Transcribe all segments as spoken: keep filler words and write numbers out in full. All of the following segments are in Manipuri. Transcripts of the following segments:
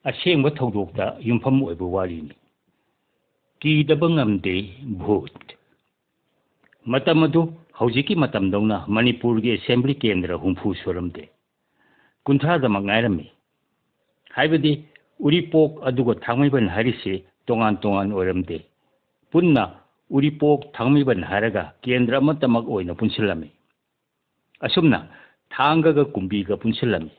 ꯑꯁꯦꯡꯕ ꯊꯧꯗꯣꯛꯇ ꯌꯨꯝꯐꯝ ꯑꯣꯏꯕ ꯋꯥꯔꯤꯅꯤ꯫ ꯀꯤꯗꯕ ꯉꯝꯗꯦ ꯚꯨꯠ꯫ ꯃꯇꯝ ꯑꯗꯨ ꯍꯧꯖꯤꯛꯀꯤ ꯃꯇꯝꯗꯧꯅ ꯃꯅꯤꯄꯨꯔꯒꯤ ꯑꯦꯁꯦꯝꯕ꯭ꯂꯤ ꯀꯦꯟꯗ꯭ꯔ ꯍꯨꯝꯐꯨ ꯁꯨꯔꯝꯗꯦ, ꯀꯨꯟꯊ꯭ꯔꯥꯗꯃꯛ ꯉꯥꯏꯔꯝꯃꯤ꯫ ꯍꯥꯏꯕꯗꯤ ꯎꯔꯤꯄꯣꯛ ꯑꯗꯨꯒ ꯊꯥꯡꯃꯩꯕꯟ ꯍꯥꯏꯔꯤꯁꯤ ꯇꯣꯉꯥꯟ ꯇꯣꯉꯥꯟ ꯑꯣꯏꯔꯝꯗꯦ, ꯄꯨꯟꯅ ꯎꯔꯤꯄꯣꯛ ꯊꯥꯡꯃꯩꯕꯟ ꯍꯥꯏꯔꯒ ꯀꯦꯟꯗ꯭ꯔ ꯑꯃꯠꯇꯃꯛ ꯑꯣꯏꯅ ꯄꯨꯟꯁꯤꯜꯂꯝꯃꯤ꯫ ꯑꯁꯨꯝꯅ ꯊꯥꯡꯒꯒ ꯀꯨꯝꯕꯤꯒ ꯄꯨꯟꯁꯤꯜꯂꯝꯃꯤ꯫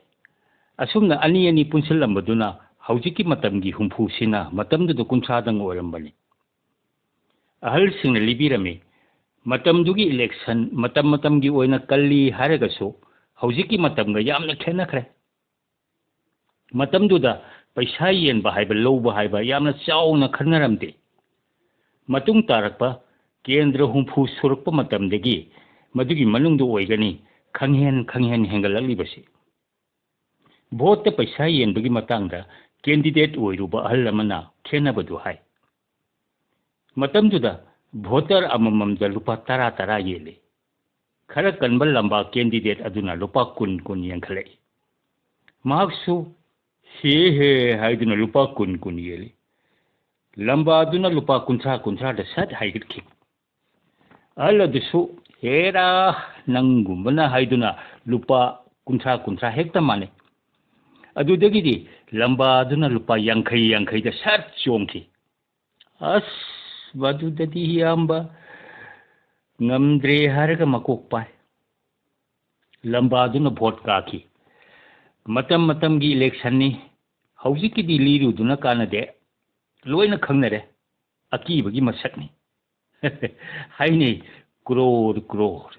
ꯑꯁꯨꯝꯅ ꯑꯅꯤ ꯑꯅꯤ ꯄꯨꯟꯁꯤꯜꯂꯝꯕꯗꯨꯅ ꯍꯧꯖꯤꯛꯀꯤ ꯃꯇꯝꯒꯤ ꯍꯨꯝꯐꯨꯁꯤꯅ ꯃꯇꯝꯗꯨꯗ ꯀꯨꯟꯊ꯭ꯔꯥꯗꯪ ꯑꯣꯏꯔꯝꯕꯅꯤ꯫ ꯑꯍꯜꯁꯤꯡꯅ ꯂꯤꯕꯤꯔꯝꯃꯤ, ꯃꯇꯝꯗꯨꯒꯤ ꯏꯂꯦꯛꯁꯟ ꯃꯇꯝ ꯃꯇꯝꯒꯤ ꯑꯣꯏꯅ ꯀꯜꯂꯤ ꯍꯥꯏꯔꯒꯁꯨ ꯍꯧꯖꯤꯛꯀꯤ ꯃꯇꯝꯒ ꯌꯥꯝꯅ ꯈꯦꯠꯅꯈ꯭ꯔꯦ꯫ ꯃꯇꯝꯗꯨꯗ ꯄꯩꯁꯥ ꯌꯦꯟꯕ ꯍꯥꯏꯕ, ꯂꯧꯕ ꯍꯥꯏꯕ ꯌꯥꯝꯅ ꯆꯥꯎꯅ ꯈꯟꯅꯔꯝꯗꯦ꯫ ꯃꯇꯨꯡ ꯇꯥꯔꯛꯄ ꯀꯦꯟꯗ꯭ꯔ ꯍꯨꯝꯐꯨ ꯁꯨꯔꯛꯄ ꯃꯇꯝꯗꯒꯤ ꯃꯗꯨꯒꯤ ꯃꯅꯨꯡꯗ ꯑꯣꯏꯒꯅꯤ ꯈꯪꯍꯦꯟ ꯈꯪꯍꯦꯟ ꯍꯦꯟꯒꯠꯂꯛꯂꯤꯕꯁꯤ꯫ ꯚꯣꯠꯇ ꯄꯩꯁꯥ ꯌꯦꯟꯕꯒꯤ ꯃꯇꯥꯡꯗ ꯀꯦꯟꯗꯤꯗꯦꯠ ꯑꯣꯏꯔꯨꯕ ꯑꯍꯜ ꯑꯃꯅ ꯈꯦꯟꯅꯕꯗꯨ ꯍꯥꯏ꯫ ꯃꯇꯝꯗꯨꯗ ꯚꯣꯇꯔ ꯑꯃꯃꯝꯗ ꯂꯨꯄꯥ ꯇꯔꯥ ꯇꯔꯥ ꯌꯦꯜꯂꯤ꯫ ꯈꯔ ꯀꯟꯕ ꯂꯝꯕꯥ ꯀꯦꯟꯗꯤꯗꯦꯠ ꯑꯗꯨꯅ ꯂꯨꯄꯥ ꯀꯨꯟ ꯀꯨꯟ ꯌꯦꯟꯈꯠꯂꯛꯏ꯫ ꯃꯍꯥꯛꯁꯨ "ꯍꯦ ꯍꯦ" ꯍꯥꯏꯗꯨꯅ ꯂꯨꯄꯥ ꯀꯨꯟ ꯀꯨꯟ ꯌꯦꯜꯂꯤ꯫ ꯂꯝꯕꯥꯗꯨꯅ ꯂꯨꯄꯥ ꯀꯨꯟꯊ꯭ꯔꯥ ꯀꯨꯟꯊ꯭ꯔꯥꯗ ꯁꯠ ꯍꯥꯏꯒꯠꯈꯤ꯫ ꯑꯍꯜ ꯑꯗꯨꯁꯨ "ꯍꯦꯔꯥ, ꯅꯪꯒꯨꯝꯕꯅ" ꯍꯥꯏꯗꯨꯅ ꯂꯨꯄꯥ ꯀꯨꯟꯊ꯭ꯔꯥ ꯀꯨꯟꯊ꯭ꯔꯥ ꯍꯦꯛꯇ ꯃꯥꯟꯅꯩ꯫ ꯑꯗꯨꯗꯒꯤꯗꯤ ꯂꯝꯕꯥꯗꯨꯅ ꯂꯨꯄꯥ ꯌꯥꯡꯈꯩ ꯌꯥꯡꯈꯩꯗ ꯁꯠ ꯆꯣꯡꯈꯤ꯫ ꯑꯁ, ꯃꯗꯨꯗꯗꯤ ꯏꯌꯥꯝꯕ ꯉꯝꯗ꯭ꯔꯦ ꯍꯥꯏꯔꯒ ꯃꯀꯣꯛ ꯄꯥꯏ꯫ ꯂꯝꯕꯥꯗꯨꯅ ꯚꯣꯠ ꯀꯥꯈꯤ꯫ ꯃꯇꯝ ꯃꯇꯝꯒꯤ ꯏꯂꯦꯛꯁꯟꯅꯤ꯫ ꯍꯧꯖꯤꯛꯀꯤꯗꯤ ꯂꯤꯔꯨꯗꯨꯅ ꯀꯥꯟꯅꯗꯦ꯫ ꯂꯣꯏꯅ ꯈꯪꯅꯔꯦ꯫ ꯑꯀꯤꯕꯒꯤ ꯃꯁꯛꯅꯤ꯫ ꯍꯥꯏꯅꯩ, "ꯀ꯭ꯔꯣꯔ, ꯀ꯭ꯔꯣꯔ꯫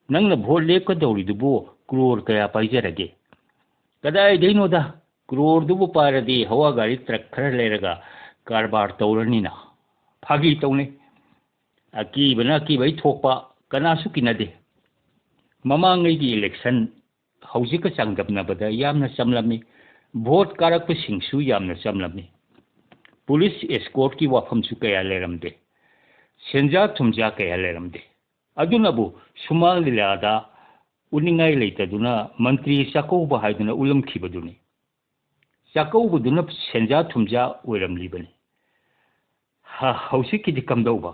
ꯅꯪꯅ ꯚꯣꯠ ꯂꯦꯞꯀꯗꯧꯔꯤꯗꯨꯕꯨ ꯀ꯭ꯔꯣꯔ ꯀꯌꯥ ꯄꯥꯏꯖꯔꯒꯦ?" ꯀꯗꯥꯏꯗꯩꯅꯣꯗ, ꯀ꯭ꯔꯣꯔꯗꯨꯕꯨ ꯄꯥꯏꯔꯗꯤ ꯍꯋꯥ ꯒꯥꯔꯤ ꯇ꯭ꯔꯛ ꯈꯔ ꯂꯩꯔꯒ ꯀꯔꯕꯥꯔ ꯇꯧꯔꯅꯤꯅ꯫ ꯐꯥꯒꯤ ꯇꯧꯅꯩ꯫ ꯑꯀꯤꯕꯅ ꯑꯀꯤꯕꯩ ꯊꯣꯛꯄ, ꯀꯅꯥꯁꯨ ꯀꯤꯅꯗꯦ꯫ ꯃꯃꯥꯡꯉꯩꯒꯤ ꯏꯂꯦꯛꯁꯟ ꯍꯧꯖꯤꯛꯀ ꯆꯥꯡꯗꯝꯅꯕꯗ ꯌꯥꯝꯅ ꯆꯝꯂꯝꯃꯤ꯫ ꯚꯣꯠ ꯀꯥꯔꯛꯄꯁꯤꯡꯁꯨ ꯌꯥꯝꯅ ꯆꯝꯂꯝꯃꯤ꯫ ꯄꯨꯂꯤꯁ ꯑꯦꯁꯀꯣꯔꯠꯀꯤ ꯋꯥꯐꯝꯁꯨ ꯀꯌꯥ ꯂꯩꯔꯝꯗꯦ꯫ ꯁꯦꯟꯖꯥ ꯊꯨꯝꯖꯥ ꯀꯌꯥ ꯂꯩꯔꯝꯗꯦ꯫ ꯑꯗꯨꯅꯕꯨ ꯁꯨꯃꯥꯡ ꯂꯤꯂꯥꯗ ꯎꯠꯅꯤꯡꯉꯥꯏ ꯂꯩꯇꯗꯨꯅ ꯃꯟꯇ꯭ꯔꯤ ꯆꯥꯛꯀꯧꯕ ꯍꯥꯏꯗꯨꯅ ꯎꯠꯂꯝꯈꯤꯕꯗꯨꯅꯤ꯫ ꯆꯥꯛꯀꯧꯕꯗꯨꯅ ꯁꯦꯟꯖꯥ ꯊꯨꯝꯖꯥ ꯑꯣꯏꯔꯝꯂꯤꯕꯅꯤ꯫ ꯍ-, ꯍꯧꯖꯤꯛꯀꯤꯗꯤ ꯀꯝꯗꯧꯕ?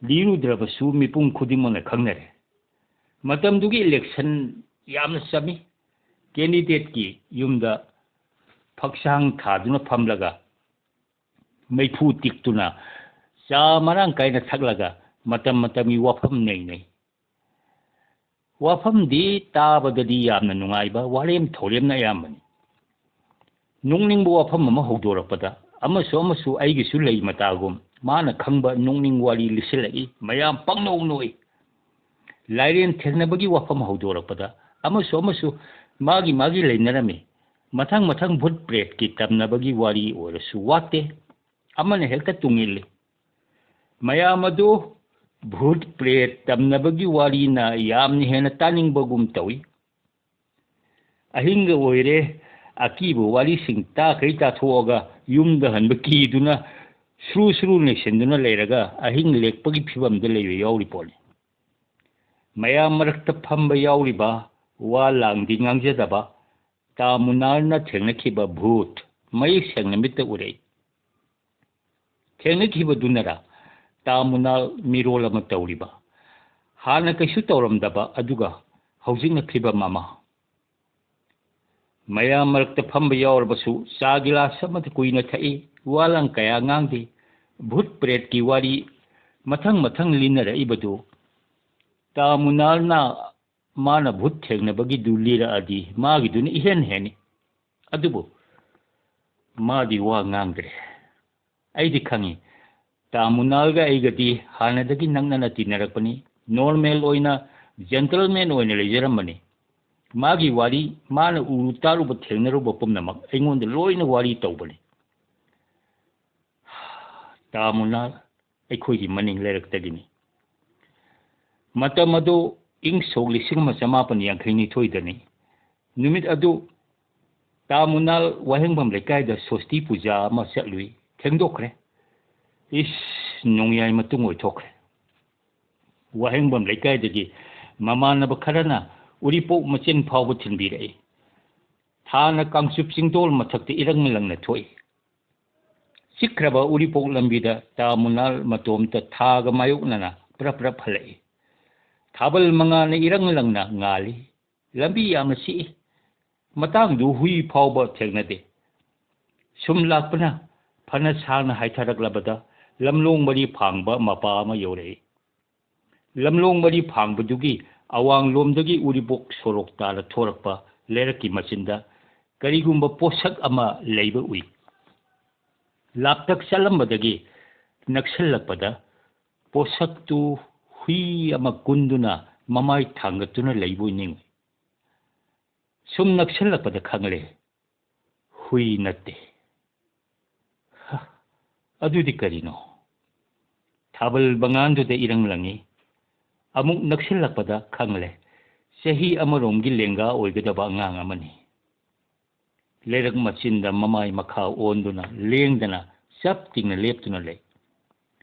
ꯂꯤꯔꯨꯗ꯭ꯔꯕꯁꯨ ꯃꯤꯄꯨꯝ ꯈꯨꯗꯤꯡꯃꯛꯅ ꯈꯪꯅꯔꯦ꯫ ꯃꯇꯝꯗꯨꯒꯤ election ꯌꯥꯝꯅ ꯆꯝꯃꯤ꯫ Candidateꯀꯤ ꯌꯨꯝꯗ ꯐꯛꯁꯥꯡ ꯊꯥꯗꯨꯅ ꯐꯝꯂꯒ, ꯃꯩꯐꯨ ꯇꯤꯛꯇꯨꯅ, ꯆꯥ ꯃꯔꯥꯡ ꯀꯥꯏꯅ ꯊꯛꯂꯒ ꯃꯇꯝ ꯃꯇꯝꯒꯤ ꯋꯥꯐꯝ ꯅꯩꯅꯩ꯫ ꯋꯥꯐꯝꯗꯤ ꯇꯥꯕꯗꯗꯤ ꯌꯥꯝꯅ ꯅꯨꯡꯉꯥꯏꯕ, ꯋꯥꯔꯦꯝ ꯊꯧꯔꯦꯝꯅ ꯑꯌꯥꯝꯕꯅꯤ꯫ ꯅꯣꯛꯅꯤꯡꯕ ꯋꯥꯐꯝ ꯑꯃ ꯍꯧꯗꯣꯔꯛꯄꯗ ꯑꯃꯁꯨ ꯑꯃꯁꯨ ꯑꯩꯒꯤꯁꯨ ꯂꯩ ꯃꯇꯥꯒꯨꯝ ꯃꯥꯅ ꯈꯪꯕ ꯅꯣꯛꯅꯤꯡ ꯋꯥꯔꯤ ꯂꯤꯁꯤꯜꯂꯛꯏ꯫ ꯃꯌꯥꯝ ꯄꯪꯅꯣꯛ ꯅꯣꯛꯏ꯫ ꯂꯥꯏꯔꯦꯟ ꯊꯦꯡꯅꯕꯒꯤ ꯋꯥꯐꯝ ꯍꯧꯗꯣꯔꯛꯄꯗ ꯑꯃꯁꯨ ꯑꯃꯁꯨ ꯃꯥꯒꯤ ꯃꯥꯒꯤ ꯂꯩꯅꯔꯝꯃꯤ꯫ ꯃꯊꯪ ꯃꯊꯪ ꯚꯨꯠ ꯄ꯭ꯔꯦꯠꯀꯤ ꯇꯝꯅꯕꯒꯤ ꯋꯥꯔꯤ ꯑꯣꯏꯔꯁꯨ ꯋꯥꯠꯇꯦ꯫ ꯑꯃꯅ ꯍꯦꯛꯇ ꯇꯨꯡ ꯏꯜꯂꯤ꯫ ꯃꯌꯥꯝ ꯑꯗꯨ ꯚꯨꯠ ꯄ꯭ꯔꯦꯠ ꯇꯝꯅꯕꯒꯤ ꯋꯥꯔꯤꯅ ꯌꯥꯝꯅ ꯍꯦꯟꯅ ꯇꯥꯅꯤꯡꯕꯒꯨꯝ ꯇꯧꯏ꯫ ꯑꯍꯤꯡꯒ ꯑꯣꯏꯔꯦ, ꯑꯀꯤꯕ ꯋꯥꯔꯤꯁꯤꯡ ꯇꯥꯈꯩ ꯇꯥꯊꯣꯛꯑꯒ ꯌꯨꯝꯗ ꯍꯟꯕ ꯀꯤꯗꯨꯅ ꯁꯨꯔꯨ ꯁꯨꯔꯨ ꯅꯩꯁꯤꯟꯗꯨꯅ ꯂꯩꯔꯒ ꯑꯍꯤꯡ ꯂꯦꯛꯄꯒꯤ ꯐꯤꯕꯝꯗ ꯂꯩꯕ ꯌꯥꯎꯔꯤ ꯄꯣꯠꯅꯤ꯫ ꯃꯌꯥꯝ ꯃꯔꯛꯇ ꯐꯝꯕ ꯌꯥꯎꯔꯤꯕ, ꯋꯥ ꯂꯥꯡꯗꯤ ꯉꯥꯡꯖꯗꯕ, ꯇꯥ ꯃꯨꯅꯥꯜꯅ ꯊꯦꯡꯅꯈꯤꯕ ꯚꯨꯠ ꯃꯌꯦꯛ ꯁꯦꯡꯅ ꯃꯤꯠꯇ ꯎꯔꯛꯏ꯫ ꯊꯦꯡꯅꯈꯤꯕꯗꯨꯅꯔ ꯇꯥ ꯃꯨꯅꯥꯜ ꯃꯤꯔꯣꯜ ꯑꯃ ꯇꯧꯔꯤꯕ? ꯍꯥꯟꯅ ꯀꯩꯁꯨ ꯇꯧꯔꯝꯗꯕ ꯑꯗꯨꯒ ꯍꯧꯖꯤꯛꯅ ꯐꯤꯕꯝ ꯑꯃ꯫ ꯃꯌꯥꯝ ꯃꯔꯛꯇ ꯐꯝꯕ ꯌꯥꯎꯔꯕꯁꯨ ꯆꯥ ꯒꯤꯂꯥꯁ ꯑꯃꯗ ꯀꯨꯏꯅ ꯊꯛꯏ, ꯋꯥ ꯂꯥꯡ ꯀꯌꯥ ꯉꯥꯡꯗꯦ꯫ ꯚꯨꯠ ꯄ꯭ꯔꯦꯠꯀꯤ ꯋꯥꯔꯤ ꯃꯊꯪ ꯃꯊꯪ ꯂꯤꯅꯔꯛꯏꯕꯗꯨ ꯇꯥ ꯃꯨꯅꯥꯜꯅ ꯃꯥꯅ ꯚꯨꯠ ꯊꯦꯡꯅꯕꯒꯤꯗꯨ ꯂꯤꯔꯛꯑꯗꯤ ꯃꯥꯒꯤꯗꯨꯅ ꯏꯍꯦꯟ ꯍꯦꯟꯅꯤ꯫ ꯑꯗꯨꯕꯨ ꯃꯥꯗꯤ ꯋꯥ ꯉꯥꯡꯗ꯭ꯔꯦ꯫ ꯑꯩꯗꯤ ꯈꯪꯉꯤ, ꯇꯥ ꯃꯨꯅꯥꯜꯒ ꯑꯩꯒꯗꯤ ꯍꯥꯟꯅꯗꯒꯤ ꯅꯛꯅꯅ ꯇꯤꯟꯅꯔꯛꯄꯅꯤ꯫ Normal ꯑꯣꯏꯅ, gentleman ꯑꯣꯏꯅ ꯂꯩꯖꯔꯝꯕꯅꯤ꯫ ꯃꯥꯒꯤ ꯋꯥꯔꯤ, ꯃꯥꯅ ꯎꯔꯨ ꯇꯥꯔꯨꯕ ꯊꯦꯡꯅꯔꯨꯕ ꯄꯨꯝꯅꯃꯛ ꯑꯩꯉꯣꯟꯗ ꯂꯣꯏꯅ ꯋꯥꯔꯤ ꯇꯧꯕꯅꯤ꯫ ꯇꯥ ꯃꯨꯅꯥꯜ ꯑꯩꯈꯣꯏꯒꯤ ꯃꯅꯤꯡ ꯂꯩꯔꯛꯇꯒꯤꯅꯤ꯫ ꯃꯇꯝ ꯑꯗꯨ ꯏꯪ ꯁꯣꯛ ꯂꯤꯁꯤꯡ ꯑꯃ ꯆꯃꯥꯄꯟ ꯌꯥꯡꯈꯩ ꯅꯤꯊꯣꯏꯗꯅꯤ꯫ ꯅꯨꯃꯤꯠ ꯑꯗꯨ ꯇꯥ ꯃꯨꯅꯥꯜ ꯋꯥꯍꯦꯡꯕꯝ ꯂꯩꯀꯥꯏꯗ ꯁꯣꯁꯇꯤ ꯄꯨꯖꯥ ꯑꯃ ꯆꯠꯂꯨꯏ꯫ ꯊꯦꯡꯗꯣꯛꯈ꯭ꯔꯦ꯫ ꯏꯁ, ꯅꯣꯡꯌꯥꯏ ꯃꯇꯨꯡ ꯑꯣꯏꯊꯣꯛꯈ꯭ꯔꯦ꯫ ꯋꯥꯍꯦꯡꯕꯝ ꯂꯩꯀꯥꯏꯗꯒꯤ ꯃꯃꯥꯟꯅꯕ ꯈꯔꯅ ꯎꯔꯤꯄꯣꯛ ꯃꯆꯤꯟ ꯐꯥꯎꯕ ꯊꯤꯟꯕꯤꯔꯛꯏ꯫ ꯊꯥꯅ ꯀꯥꯡꯆꯨꯞ ꯆꯤꯡꯗꯣꯜ ꯃꯊꯛꯇ ꯏꯔꯪ ꯂꯪꯅ ꯊꯣꯛꯏ꯫ ꯆꯤꯛꯈ꯭ꯔꯕ ꯎꯔꯤꯄꯣꯛ ꯂꯝꯕꯤꯗ ꯇꯥ ꯃꯨꯅꯥꯜ ꯃꯇꯣꯝꯇ ꯊꯥꯒ ꯃꯥꯌꯣꯛꯅꯅ ꯄ꯭ꯔꯞ ꯄ꯭ꯔꯞ ꯍꯜꯂꯛꯏ꯫ ꯊꯥꯕꯜ ꯃꯉꯥꯜꯅ ꯏꯔꯪ ꯂꯪꯅ ꯉꯥꯜꯂꯤ꯫ ꯂꯝꯕꯤ ꯌꯥꯝꯅ ꯆꯤꯛꯏ꯫ ꯃꯇꯥꯡꯗꯨ ꯍꯨꯏ ꯐꯥꯎꯕ ꯊꯦꯡꯅꯗꯦ꯫ ꯁꯨꯝ ꯂꯥꯛꯄꯅ ꯐꯅ ꯁꯥꯡꯅ ꯍꯥꯏꯊꯔꯛꯂꯕꯗ ꯂꯝꯂꯣꯡ ꯃꯔꯤ ꯐꯥꯡꯕ ꯃꯄꯥ ꯑꯃ ꯌꯧꯔꯛꯏ꯫ ꯂꯝꯂꯣꯡ ꯃꯔꯤ ꯐꯥꯡꯕꯗꯨꯒꯤ ꯑꯋꯥꯡꯂꯣꯝꯗꯒꯤ ꯎꯔꯤꯄꯣꯛ ꯁꯣꯔꯣꯛ ꯇꯥꯅ ꯊꯣꯔꯛꯄ ꯂꯩꯔꯛꯀꯤ ꯃꯆꯤꯟꯗ ꯀꯔꯤꯒꯨꯝꯕ ꯄꯣꯠꯁꯛ ꯑꯃ ꯂꯩꯕ ꯎꯏ꯫ ꯂꯥꯞꯇꯛ ꯆꯠꯂꯝꯕꯗꯒꯤ ꯅꯛꯁꯤꯜꯂꯛꯄꯗ ꯄꯣꯠꯁꯛꯇꯨ ꯍꯨꯏ ꯑꯃ ꯀꯨꯟꯗꯨꯅ ꯃꯃꯥꯏ ꯊꯥꯡꯒꯠꯇꯨꯅ ꯂꯩꯕ ꯅꯤꯡꯏ꯫ ꯁꯨꯝ ꯅꯛꯁꯤꯜꯂꯛꯄꯗ ꯈꯪꯂꯦ, ꯍꯨꯏ ꯅꯠꯇꯦ꯫ ꯍ, ꯑꯗꯨꯗꯤ ꯀꯔꯤꯅꯣ? ꯊꯥꯕꯜ ꯃꯉꯥꯜꯗꯨꯗ ꯏꯔꯪ ꯂꯪꯏ꯫ ꯑꯃꯨꯛ ꯅꯛꯁꯤꯜꯂꯛꯄꯗ ꯈꯪꯂꯦ, ꯆꯍꯤ ꯑꯃꯔꯣꯝꯒꯤ ꯂꯦꯡꯒꯥ ꯑꯣꯏꯒꯗꯕ ꯑꯉꯥꯡ ꯑꯃꯅꯤ꯫ ꯂꯩꯔꯛ ꯃꯆꯤꯟꯗ ꯃꯃꯥꯏ ꯃꯈꯥ ꯑꯣꯟꯗꯨꯅ ꯂꯦꯡꯗꯅ ꯆꯞ ꯇꯤꯡꯅ ꯂꯦꯞꯇꯨꯅ ꯂꯩ꯫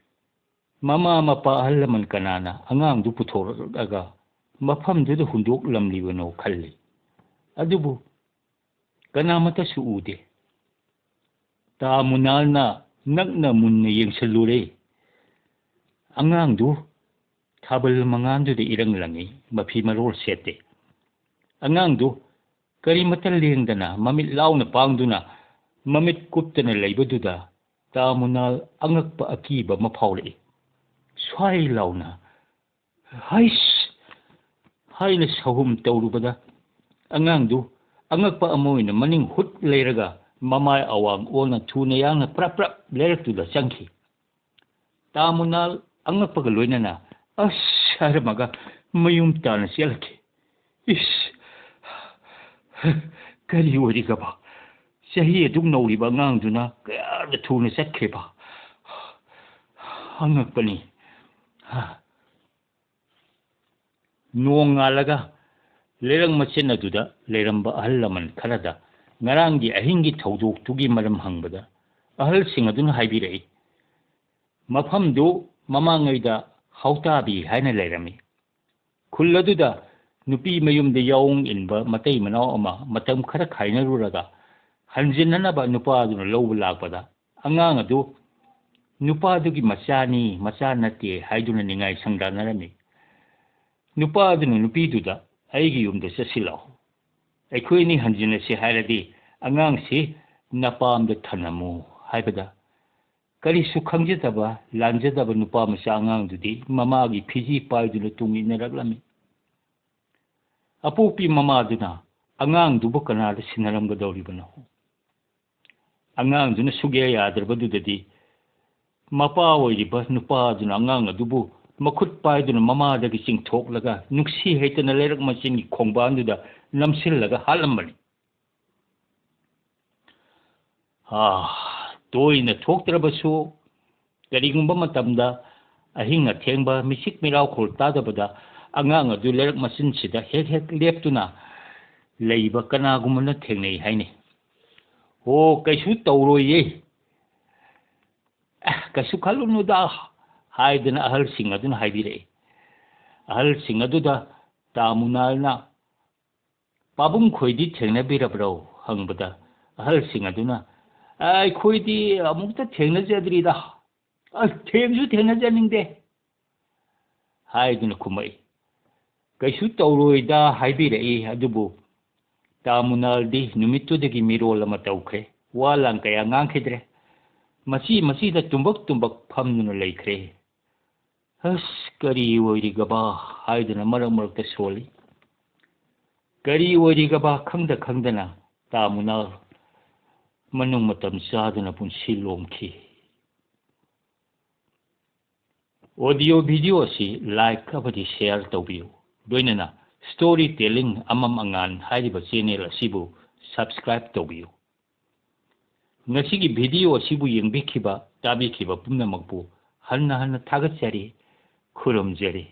ꯃꯃꯥ ꯃꯄꯥ ꯑꯍꯜ ꯂꯃꯟ ꯀꯅꯥꯅ ꯑꯉꯥꯡꯗꯨ ꯄꯨꯊꯣꯔꯛꯂꯒ ꯃꯐꯝꯗꯨꯗ ꯍꯨꯟꯗꯣꯛꯂꯝꯂꯤꯕꯅꯣ ꯈꯜꯂꯤ꯫ ꯑꯗꯨꯕꯨ ꯀꯅꯥꯃꯠꯇꯁꯨ ꯎꯗꯦ꯫ ꯇꯥ ꯃꯨꯅꯥꯜꯅ ꯅꯛꯅ ꯃꯨꯟꯅ ꯌꯦꯡꯁꯤꯜꯂꯨꯔꯦ꯫ ꯑꯉꯥꯡꯗꯨ ꯊꯥꯕꯜ ꯃꯉꯥꯜꯗꯨꯗ ꯏꯔꯪ ꯂꯪꯏ, ꯃꯐꯤ ꯃꯔꯣꯜ ꯁꯦꯠꯇꯦ꯫ ꯑꯉꯥꯡꯗꯨ ꯀꯔꯤꯃꯠꯇ ꯂꯦꯡꯗꯅ ꯃꯃꯤꯠ ꯂꯥꯎꯅ ꯄꯥꯡꯗꯨꯅ ꯃꯃꯤꯠ ꯀꯨꯞꯇꯅ ꯂꯩꯕꯗꯨꯗ ꯇꯥ ꯃꯨꯅꯥꯜ ꯑꯉꯛꯄ ꯑꯀꯤꯕ ꯑꯃ ꯐꯥꯎꯔꯛꯏ꯫ ꯁ꯭ꯋꯥꯏ ꯂꯥꯎꯅ "ꯍꯩꯁ!" ꯍꯥꯏꯅ ꯁꯍꯨꯝ ꯇꯧꯔꯨꯕꯗ ꯑꯉꯥꯡꯗꯨ ꯑꯉꯛꯄ ꯑꯃ ꯑꯣꯏꯅ ꯃꯅꯤꯡ ꯍꯨꯠ ꯂꯩꯔꯒ ꯃꯃꯥꯏ ꯑꯋꯥꯡ ꯑꯣꯟꯅ ꯊꯨꯅ ꯌꯥꯡꯅ ꯄ꯭ꯔꯞ ꯄ꯭ꯔꯞ ꯂꯩꯔꯛꯇꯨꯗ ꯆꯪꯈꯤ꯫ ꯇꯥ ꯃꯨꯅꯥꯜ ꯑꯉꯛꯄꯒ ꯂꯣꯏꯅꯅ "ꯑꯁ!" ꯍꯥꯏꯔꯝꯃꯒ ꯃꯌꯨꯝ ꯇꯥꯅ ꯆꯦꯜꯂꯛꯈꯤ꯫ ꯏꯁ! ꯀꯔꯤ ꯑꯣꯏꯔꯤꯒꯕ? ꯆꯍꯤ ꯑꯗꯨꯛ ꯅꯧꯔꯤꯕ ꯑꯉꯥꯡꯗꯨꯅ ꯀꯌꯥꯗ ꯊꯨꯅ ꯆꯠꯈ꯭ꯔꯤꯕ? ꯑꯉꯛꯄꯅꯤ꯫ ꯅꯣꯡ ꯉꯥꯜꯂꯒ ꯂꯩꯔꯛ ꯃꯆꯤꯟ ꯑꯗꯨꯗ ꯂꯩꯔꯝꯕ ꯑꯍꯜ ꯂꯃꯟ ꯈꯔꯗ ꯉꯔꯥꯡꯒꯤ ꯑꯍꯤꯡꯒꯤ ꯊꯧꯗꯣꯛꯇꯨꯒꯤ ꯃꯔꯝ ꯍꯪꯕꯗ ꯑꯍꯜꯁꯤꯡ ꯑꯗꯨꯅ ꯍꯥꯏꯕꯤꯔꯛꯏ, ꯃꯐꯝꯗꯨ ꯃꯃꯥꯡꯉꯩꯗ ꯍꯥꯎꯇꯥꯕꯤ ꯍꯥꯏꯅ ꯂꯩꯔꯝꯃꯤ꯫ ꯈꯨꯜ ꯑꯗꯨꯗ ꯅꯨꯄꯤ ꯃꯌꯨꯝꯗ ꯌꯥꯑꯣꯡ ꯏꯟꯕ ꯃꯇꯩ ꯃꯅꯥꯎ ꯑꯃ ꯃꯇꯝ ꯈꯔ ꯈꯥꯏꯅꯔꯨꯔꯒ ꯍꯟꯖꯤꯟꯅꯅꯕ ꯅꯨꯄꯥꯗꯨꯅ ꯂꯧꯕ ꯂꯥꯛꯄꯗ, ꯑꯉꯥꯡ ꯑꯗꯨ ꯅꯨꯄꯥꯗꯨꯒꯤ ꯃꯆꯥꯅꯤ, ꯃꯆꯥ ꯅꯠꯇꯦ ꯍꯥꯏꯗꯨꯅ ꯅꯤꯡꯉꯥꯏ ꯁꯪꯗꯥꯅꯔꯝꯃꯤ꯫ ꯅꯨꯄꯥꯗꯨꯅ ꯅꯨꯄꯤꯗꯨꯗ, "ꯑꯩꯒꯤ ꯌꯨꯝꯗ ꯆꯠꯁꯤꯜꯂꯛꯑꯣ꯫ ꯑꯩꯈꯣꯏ ꯑꯅꯤ ꯍꯟꯖꯤꯟꯅꯁꯤ ꯍꯥꯏꯔꯗꯤ ꯑꯉꯥꯡꯁꯤ ꯅꯄꯥꯝꯗ ꯊꯅꯝꯃꯨ" ꯍꯥꯏꯕꯗ, ꯀꯔꯤꯁꯨ ꯈꯪꯖꯗꯕ, ꯂꯥꯟꯖꯗꯕ ꯅꯨꯄꯥ ꯃꯆꯥ ꯑꯉꯥꯡꯗꯨꯗꯤ ꯃꯃꯥꯒꯤ ꯐꯤꯖꯤ ꯄꯥꯏꯗꯨꯅ ꯇꯨꯡ ꯏꯟꯅꯔꯛꯂꯝꯃꯤ꯫ ꯑꯄꯣꯛꯄꯤ ꯃꯃꯥꯗꯨꯅ ꯑꯉꯥꯡꯗꯨꯕꯨ ꯀꯅꯥꯗ ꯁꯤꯟꯅꯔꯝꯒꯗꯧꯔꯤꯕꯅꯣ? ꯑꯉꯥꯡꯗꯨꯅ ꯁꯨꯛꯌꯥ ꯌꯥꯗ꯭ꯔꯕꯗꯨꯗꯗꯤ, ꯃꯄꯥ ꯑꯣꯏꯔꯤꯕ ꯅꯨꯄꯥꯗꯨꯅ ꯑꯉꯥꯡ ꯑꯗꯨꯕꯨ ꯃꯈꯨꯠ ꯄꯥꯏꯗꯨꯅ ꯃꯃꯥꯗꯒꯤ ꯆꯤꯡꯊꯣꯛꯂꯒ ꯅꯨꯡꯁꯤ ꯍꯩꯇꯅ ꯂꯩꯔꯛ ꯃꯆꯤꯟꯒꯤ ꯈꯣꯡꯕꯥꯟꯗꯨꯗ ꯅꯝꯁꯤꯜꯂꯒ ꯍꯥꯠꯂꯝꯕꯅꯤ꯫ ꯑꯥ, ꯇꯣꯏꯅ ꯊꯣꯛꯇ꯭ꯔꯕꯁꯨ, ꯀꯔꯤꯒꯨꯝꯕ ꯃꯇꯝꯗ ꯑꯍꯤꯡ ꯑꯊꯦꯡꯕ ꯃꯤꯆꯤꯛ ꯃꯤꯔꯥꯎꯈꯣꯜ ꯇꯥꯗꯕꯗ ꯑꯉꯥꯡ ꯑꯗꯨ ꯂꯩꯔꯛ ꯃꯆꯤꯟꯁꯤꯗ ꯍꯦꯛ ꯍꯦꯛ ꯂꯦꯞꯇꯨꯅ ꯂꯩꯕ ꯀꯅꯥꯒꯨꯝꯕꯅ ꯊꯦꯡꯅꯩ ꯍꯥꯏꯅꯩ꯫ "ꯑꯣ, ꯀꯩꯁꯨ ꯇꯧꯔꯣꯏꯌꯦ, ꯑꯦ, ꯀꯩꯁꯨ ꯈꯜꯂꯨꯅꯨꯗ" ꯍꯥꯏꯗꯅ ꯑꯍꯜꯁꯤꯡ ꯑꯗꯨꯅ ꯍꯥꯏꯕꯤꯔꯛꯏ꯫ ꯑꯍꯜꯁꯤꯡ ꯑꯗꯨꯗ ꯇꯥ ꯃꯨꯅꯥꯜꯅ, "ꯄꯥꯕꯨꯡ ꯈꯣꯏꯗꯤ ꯊꯦꯡꯅꯕꯤꯔꯕ꯭ꯔꯣ?" ꯍꯪꯕꯗ, ꯑꯍꯜꯁꯤꯡ ꯑꯗꯨꯅ, "ꯑꯩꯈꯣꯏꯗꯤ ꯑꯃꯨꯛꯇ ꯊꯦꯡꯅꯖꯗ꯭ꯔꯤꯗ, ꯑ, ꯊꯦꯡꯁꯨ ꯊꯦꯡꯅꯖꯅꯤꯡꯗꯦ" ꯍꯥꯏꯗꯨꯅ ꯈꯨꯝꯃꯛꯏ꯫ "ꯀꯩꯁꯨ ꯇꯧꯔꯣꯏꯗ" ꯍꯥꯏꯕꯤꯔꯛꯏ꯫ ꯑꯗꯨꯕꯨ ꯇꯥ ꯃꯨꯅꯥꯜꯗꯤ ꯅꯨꯃꯤꯠꯇꯨꯗꯒꯤ ꯃꯤꯔꯣꯜ ꯑꯃ ꯇꯧꯈ꯭ꯔꯦ꯫ ꯋꯥ ꯂꯥꯡ ꯀꯌꯥ ꯉꯥꯡꯈꯤꯗ꯭ꯔꯦ꯫ ꯃꯆꯤ ꯃꯆꯤꯗ ꯇꯨꯝꯕꯛ ꯇꯨꯝꯕꯛ ꯐꯝꯗꯨꯅ ꯂꯩꯈ꯭ꯔꯦ꯫ "ꯑꯁ, ꯀꯔꯤ ꯑꯣꯏꯔꯤꯒꯕ?" ꯍꯥꯏꯗꯨꯅ ꯃꯔꯛ ꯃꯔꯛꯇ ꯁꯣꯜꯂꯤ꯫ ꯀꯔꯤ ꯑꯣꯏꯔꯤꯒꯕ ꯈꯪꯗ ꯈꯪꯗꯅ ꯇꯥ ꯃꯨꯅꯥꯜ ꯃꯅꯨꯡ ꯃꯇꯝ ꯆꯥꯗꯅ ꯄꯨꯟꯁꯤ ꯂꯣꯝꯈꯤ꯫ Audio video ꯑꯁꯤ like ꯑꯃꯗꯤ share ꯇꯧꯕꯤꯌꯨ꯫ ꯂꯣꯏꯅꯅ Story Telling ꯑꯃꯝ ꯑꯉꯥꯟ ꯍꯥꯏꯔꯤꯕ channel ꯑꯁꯤꯕꯨ subscribe ꯇꯧꯕꯤꯌꯨ꯫ ꯉꯁꯤꯒꯤ video ꯑꯁꯤꯕꯨ ꯌꯦꯡꯕꯤꯈꯤꯕ, ꯇꯥꯕꯤꯈꯤꯕ ꯄꯨꯝꯅꯃꯛꯄꯨ ꯍꯟꯅ ꯍꯟꯅ ꯊꯥꯒꯠꯆꯔꯤ, ꯈꯨꯔꯨꯝꯖꯔꯤ꯫